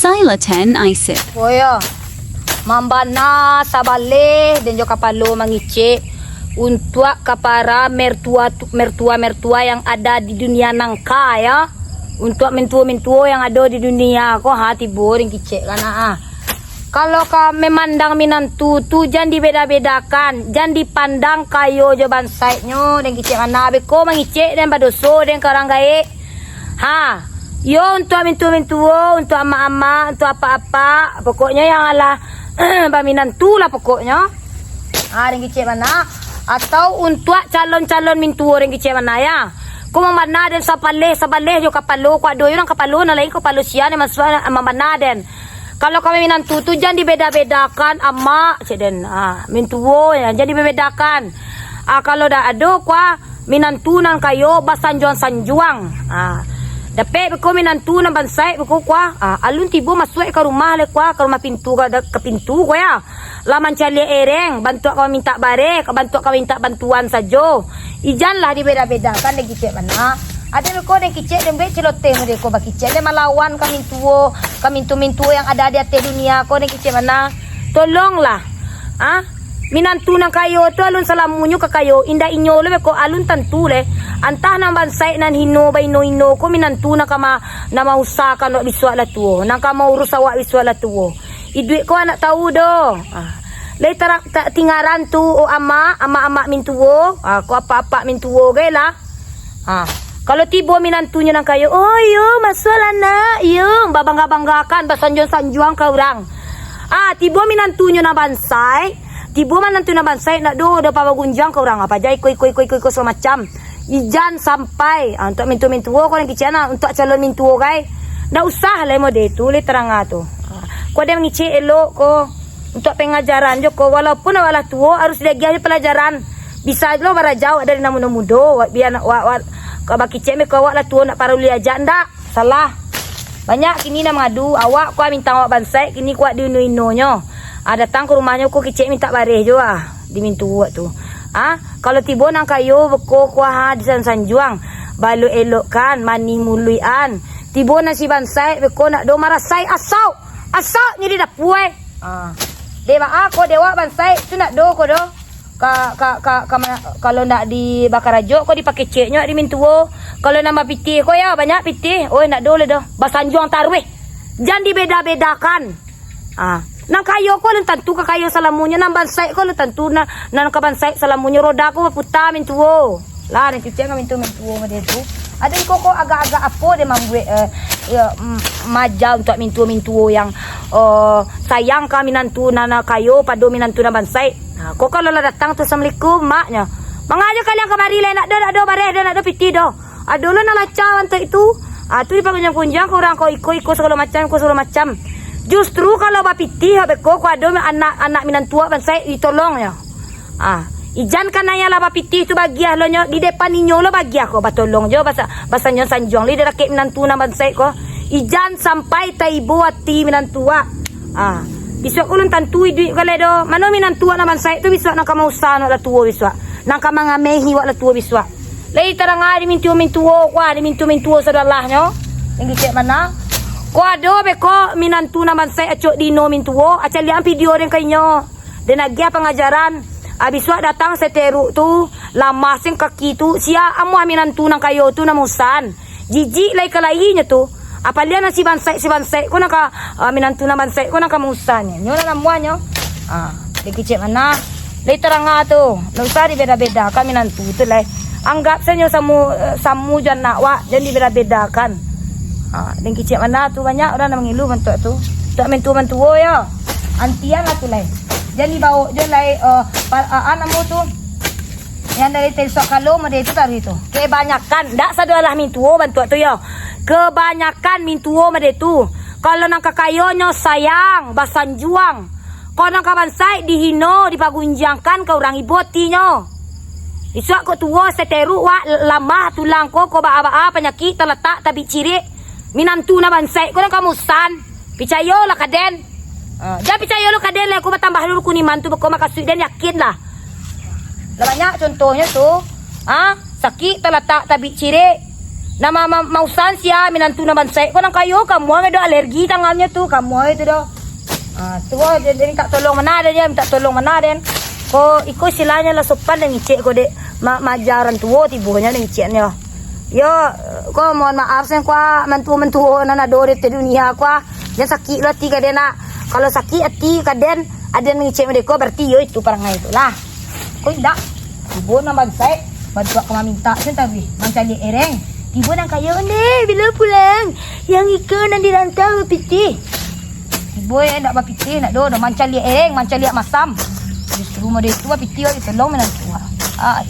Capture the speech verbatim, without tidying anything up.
Styloten Isip. Oh yo, mambana sabaleh den jo kapalo mangicek untuak ka para mertua, mertua-mertua yang ada di dunia nangka, yo. Untuak mintuo-mintuo yang ado di dunia ko, ha, tibo den kicek kan, ha. Kalau ka memandang minantu tu, jan dibeda-bedakan, jan dipandang kayo jo bansaiknyo, den kicek kan, ha. Beko mangicek den badoso den ka urang gaek. Ha, iyo, untuak mintuo-mintuo, untuak amak-amak, untuak apak-apak, pokoknyo yang alah baminantu lah pokoknyo. Ha, den kicek bana. Atau untuak calon-calon mintuo, den kicek bana, ya. Ko mambana den sabaleh, sabaleh jo kapalo, ko ado urang kapalo nan lain, kapalo sia nan masuak, mambana den. Kalau kami minantu tu jan dibeda-bedakan, amak, cek den. Ha, mintuo, ya, jan dibeda-bedakan. Ha, kalau dak ado, kua, minantu nan kayo basanjuang-sanjuang. Ha. Dapek beko minantu nan bansaik beko kua. Ha. Alun tibo masuak ka rumah lai kua, ka rumah pintu ka, ka pintu kua ya. Lah mancaliak ereng, bantuak ka mamintak bareh, ka bantuak ka mamintak bantuan sajo. Ijanlah dibeda-bedakan den kicek bana. Ado beko den kicek den buek celoteh mode ko bakicek den malawan ka mintuo, ka mintuo-mintuo yang ada di ateh dunia ko den kicek bana. Tolonglah. Ha? Minantu nan kayo tu alun salamonyo ka kayo, indak inyo lo beko alun tantu leh. Antah nan bansaik nan hino baino-ino ko minantu nan ka ma-, nan mausahakan wak bisuak lah tuo, nan ka maurus awak bisuak lah tuo. Iduik ko anak tau doh. Ah. Lai tara-, ta-, tingaran tu, oh amak, amak-amak mintuo, ah, ko apak-apak mintuo gai lah. Ha, kalau tibo minantunyo nan kayo, "Oh, iyo, masuaklah, Nak, iyo," babangga-banggakan, basanjuang-sanjuang ka urang. Ah, tibo minantunyo nan bansaik, tibo minantu nan bansaik, ndak do, do pabagunjiang ka urang, apa ja iko, iko, iko, iko, iko, sagalo macam. Ijan sampai, ah, untuak mintuo-mintuo, ko nan kicik, nah, untuak calon mintuo, gai. Ndak usah lai mode tu, lai tarang tu. Ah, ko ado mangicik elok, ko. Untuak pangajaran jo ko, walaupun awak lah tuo, harus diagiah jo palajaran. Bisa lo baraja awak dari nan mudo-mudo, awak bia nak, awak, awak, ka bakicek meh ko awak lah tuo, ndak paralu diaja, ndak. Salah. Banyak kini nan mangadu, awak ko mintang awak bansaik, kini ko awak diino-inonyo. Ah, datang ka rumahnyo ko kicek mintak bareh jo, ah, di mintuo awak tu. Ah, kalau tibo nan kayo beko ko, ha, disan-sanjuang, baelok-elokkan, manih muluik-an. Tibo nan si bansaik beko nak do marasai asok. Asok nyo di dapua, eh. Ah. Dek baa ko, dek awak bansaik tu ndak do ko do. Ka, ka, ka, ka ma-, kalau ndak di bakarajo ko dipakeceknyo di mintuo. Kalau nan bapitih ko yo, banyak pitih. Oi, ndak do lai doh. Basanjuang taruih. Jan dibeda-bedakan. Ah. Nan kayo ko alun tantu ka kayo salamonyo, nan bansaik ko alun tantu nan, nan ka bansaik salamonyo, roda ko baputa mintuo. Lah, nan cucian ka mintuo-mintuo mode tu. Ado iko ko agak-agak apo dek mambuek, eh, yo, mm, maja untuak mintuo-mintuo yang, eh, sayang ka minantu nan kayo pado minantu nan bansaik. Nah, ko kalau lah datang tu, "Assalamualaikum, Mak," nyo. "Manga jo kalian kamari lai, ndak do, ndak do bareh do, ndak do pitih do. Ado lo nan laca bantuak itu." Ah, tu dipagunjiang-gunjiang ka urang ko iko, iko sagalo macam, iko sagalo macam. Justru kalau bapitih, beko ko ado anak, anak minantu bansaik ditolong nyo. Ah, ijan kanai lah bapitih tu bagiah lo nyo, di depan inyo lo bagiah ko, batolong jo, basa-, basanjuang-sanjuang lai di dakek minantu nan bansaik ko. Ijan sampai taibo ati minantu wak. Ah, bisuak ko alun tantu iduik ko lai do. Mano minantu wak nan bansaik tu bisuak nan ka mausahan wak lah tuo bisuak. Nan ka mangamehi wak lah tuo bisuak. Lai tarang di mintuo-mintuo, ko di mintuo-mintuo sadolahnyo. Nan kicik bana. Ko ado beko minantu nan bansaik acok diino mintuo, acaliakan video den ka inyo. Den agiah pangajaran. Abih suak datang seteruk tu, lamah sen kaki tu, sia amuah minantu nan kayo tu nan mausahan. Jijik lai kalainyo tu. Apalian nan si bansaik, si bansaik ko nan ka, ah, minantu nan bansaik ko nan ka mausahan. Nyo lah namuahnyo. Ah, den kicik bana. Lai tarang tu. Ndak usah dibeda-bedakan minantu tu lai. Anggap sajo samo, eh, samo jo anak wak, jan dibeda-bedakan. Ha, den kicik bana tu, banyak urang nan mangilu bantuak tu. Untuak mintuo-mintuo yo. Antian lah tu lai. Jan dibaok jo lai, eh, pa-, a, a, namo tu. Yang dari Telsuak Kalo mode tu tadi tu. Kebanyakan, ndak sadolah mintuo bantuak tu yo. Kebanyakan mintuo mode tu. Kalau nan ka kayonyo sayang, basanjuang. Kalau nan ka bansaik dihino, dipagunjiangkan ka urang ibo atinyo. Isuak ko tuo, seteruk wak, lamah tulang ko, ko baa-baa panyakik talatak tabik cirik. Minantu nan bansaik ko nan ka mausahan. Picayolah ka den. Ah, jan picayo lo ka den lai, ko batambah dulu kuniman tu, beko makasuik den, yakinlah. Lah banyak contohnyo tu. Ha? Sakik talatak tabik cirik. Nama ma- mausan sia minantu nan bansaik ko nan kayo, kamuah do alergi tangannyo tu, kamuah itu do. Ah, tu oh, dia, dia minta tolong mana ada dia, minta tolong mana den. Ko iko istilahnyo lah sopan den ngicek ko dek ma- maja urang tuo tibonyo den ngiceknyo. Yo, ko mohon maaf sen kua mantuo-mantuo nan ado di dunia kua. Jan sakik lo ati ka den nak. Kalau sakik ati ka den, aden ngicek madeko berarti yo itu parangai tu lah. Ko indak. Tibo nan bansaik, bantuak ka mamintak sen taruih mancaliak ereng. Tibo nan kayo ndeh, bilo pulang. Yang iko nan di rantau pitih. Tibo yo ndak bapitih, ndak do, do mancaliak ereng, mancaliak masam. Justru mode itu bapitih, ditolong minantu. Ah,